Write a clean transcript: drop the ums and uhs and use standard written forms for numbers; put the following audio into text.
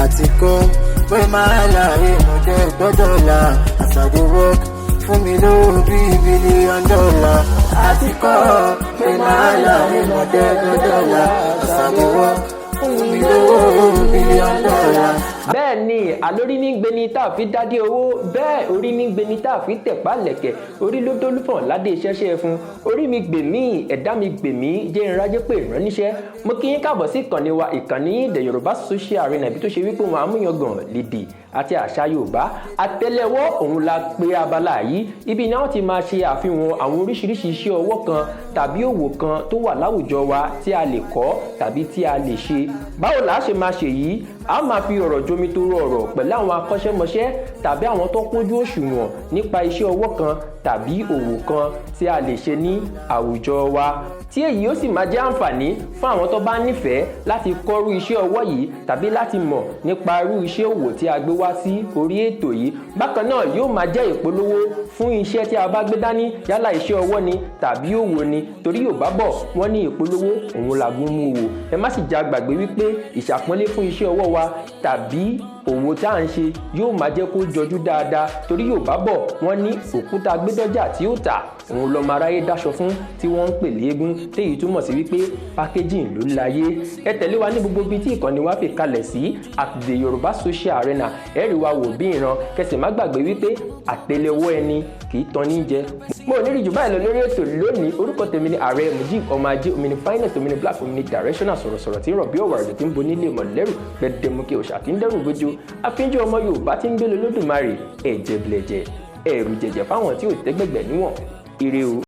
Àti kọ́ pé máa láàyè mo jẹ́ gbọ́dọ̀ là. As I dey work, fún mi lówó bíi billion dollar. Àti kọ́ pé máa láàyè mo jẹ́ gbọ́dọ̀ là. As I dey work, fún mi lówó billion dollar. Bẹ́ẹ̀ ni, àlórí ní gbeni tá a fi dádé owó, bẹ́ẹ̀ orí ní gbeni tá a fi tẹ̀pá lẹ̀kẹ̀. Orí ló dólúfọ̀n ládé iṣẹ́ṣẹ́ fún. Orí mi gbè mí, ẹ̀dá mi gbè mí, jẹ́ ìrìnàjò pé ìránníṣẹ́. Mo kí yín káàbọ̀ sí ìkànnì wa, ìkànnì The Yorùbá Social Arena, ibi tó ṣe wípé wọn àmúyangàn lédè àti àṣà Yorùbá. Àtẹ́lẹwọ́ òun la pé abala yìí. Ibi náà ti máa ṣe àfihàn àwọn oríṣiríṣi iṣẹ́ ọwọ́ kan tàbí òwò kan tó wà láwùjọ wa tí a lè kọ́ tàbí tí a lè ṣe. Báwo la ṣe máa ṣe yìí? A máa fi ọ̀rọ̀ jomi toro ọ̀rọ̀ pẹ̀lú àwọn akọ́ṣẹ́mọṣẹ́ tàbí àwọn tó kúnjú òṣùwọ̀n nípa iṣẹ́ ọwọ́ kan tàbí òwò kan tí a lè ṣe ní àwùjọ wa, tí èyí ó sì máa jẹ́ àǹfààní fún àwọn tó bá nífẹ̀ẹ́ láti kọ́rú iṣẹ́ ọwọ́ yìí tàbí láti mọ̀ nípa irú iṣẹ́ òwò tí a gbé wá sí orí ètò yìí. Bákan náà, yóò máa jẹ́ ìpolówó fún iṣẹ́ tí a bá gbé dání, yálà iṣẹ́ ọwọ́ ni tàbí òwò ni, torí Yorùbá bọ̀, wọ́n ní ìpolówó òun làgùn mú wò. Ẹ má sì já gbàgbé wípé ìṣàpọ́nlé fún iṣẹ́ ọwọ́ wa tàbí òwò tá à ń ṣe yóò máa jẹ́ kó jọjú dáadáa, torí Yorùbá bọ̀, wọ́n ní òkúta gbẹ́dọ́jà tí ó tà, òun lọ́mọ aráyé dáṣọ fún tí wọ́n ń pè léegun, téyí túmọ̀ sí wípé packaging ló láyé. Ẹ tẹ̀lé wa ní gbogbo ibi tí ìkànnì wa fi kalẹ̀ sí, @TheYorubaSocialArena. Ẹ rí wa wò bí ìran. Kẹsì má gbàgbé wípé àtẹ́lẹwọ́ ẹni kì í tan ní jẹ. Mo ò ní rí jù báyìí lọ lórí ètò lónìí. Orúkọ tèmi ni Ààrẹ Mujib ọmọ ajé, omini finest, omini black, omini directional, sọ̀rọ̀sọ̀rọ̀ tí ń rọ̀ bí ọ̀wàrà tí ń bo nílé mọ̀lẹ́rù gbẹdẹmukẹ, òṣà tí ń dẹ́rù bójú, àfínjú ọmọ Yorùbá tí ń gbé lólódùmarè, ẹ̀jẹ̀ bìlẹ̀jẹ̀, ẹ̀rù jẹ̀jẹ̀ fáwọn tí ò tẹ́gbẹ̀gbẹ̀ níwọ̀n. Ire o.